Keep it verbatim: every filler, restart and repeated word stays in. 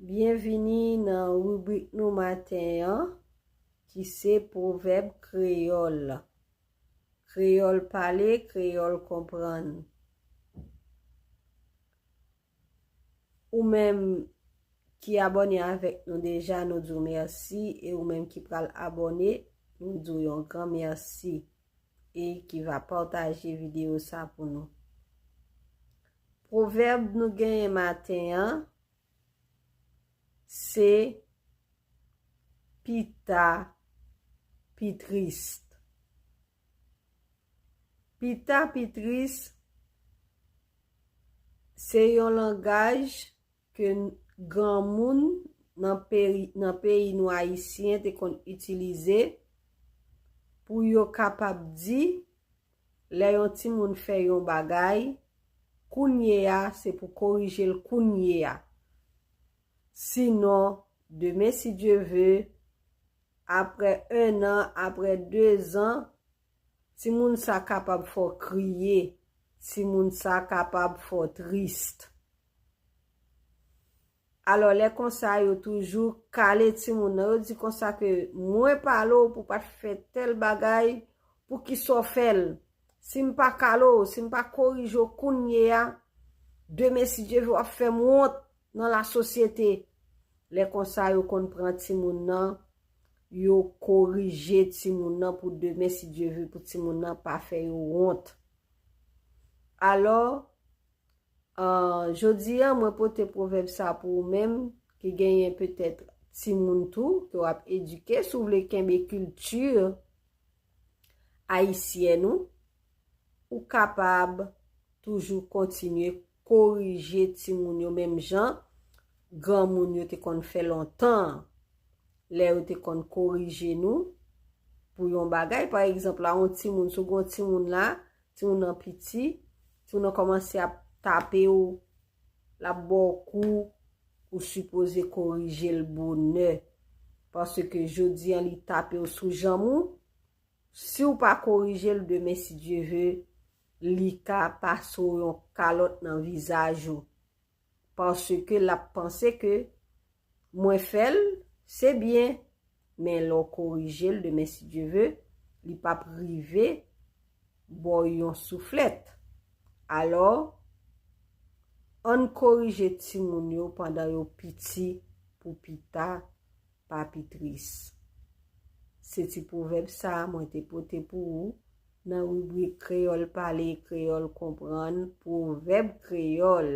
Byenvini nan ribrik nou maten an, ki se pwovèb kreyòl. Kreyòl pale, kreyòl konprann. Ou menm ki abòne avèk nou deja, nou di w mèsi, e ou menm ki pral abòne, nou di w yon gran mèsi, e ki va pataje videyo sa pou nou. Pwovèb nou genyen maten an, se pita pi tris. Pita pi tris, se yon langaj ke granmoun nan peyi, nan peyi nou ayisyen te konn itilize pou yo kapab di lè yon timoun fè yon bagay, kounye a, se pou korije l kounye a. Sinon, demen, si Dye ve, apre en an, apre de zan, timoun sa kapab fè w kriye, timoun sa kapab fè w tris. Alò, lè konsa, yo toujou kale timoun nan. Yo di konsa ke mwen pale w pou w pa t fè tèl bagay, poukisa w fè l? Si m pa kale w, si m pa korije w kounye a, demen, si Dye ve, w ap fè m wont nan lasosyete. Lè konsa, yo konn pran timoun nan, yo korije timoun nan pou demen, si Dye ve, pou timoun nan pa fè yo wont. Alò, Ah, jodi a, mwen pote pwovèb sa pou ou menm ki genyen petèt timoun tou, ke w ap edike. Si w vle kenbe kilti ayisyèn ou, ou kapab toujou kontinye korije timoun yo menm jan granmoun yo te konn fè lontan an. Lè yo te konn korije nou pou yon bagay, pa egzanp, la, yon timoun, si w gen yon timoun la, timoun nan piti, timoun nan kòmanse ap tape w, l ap ba w kou, ou sipoze korije l bonè. Paske jodi a, li tape w sou janm ou, si w pa korije l, demen, si Dye ve, li ka pase w yon kalòt nan vizaj ou. Paske l ap panse ke mwen fè l, se byen. Men lè w korije l, demen, si Dye ve, li p ap rive ba w yon souflèt. Alò, ann korije timoun yo pandan yo piti pou pita pa pi tris. Se ti pwovèb sa a mwen te pote pou ou nan ribrik Kreyòl pale, Kreyòl konprann, pwovèb kreyòl.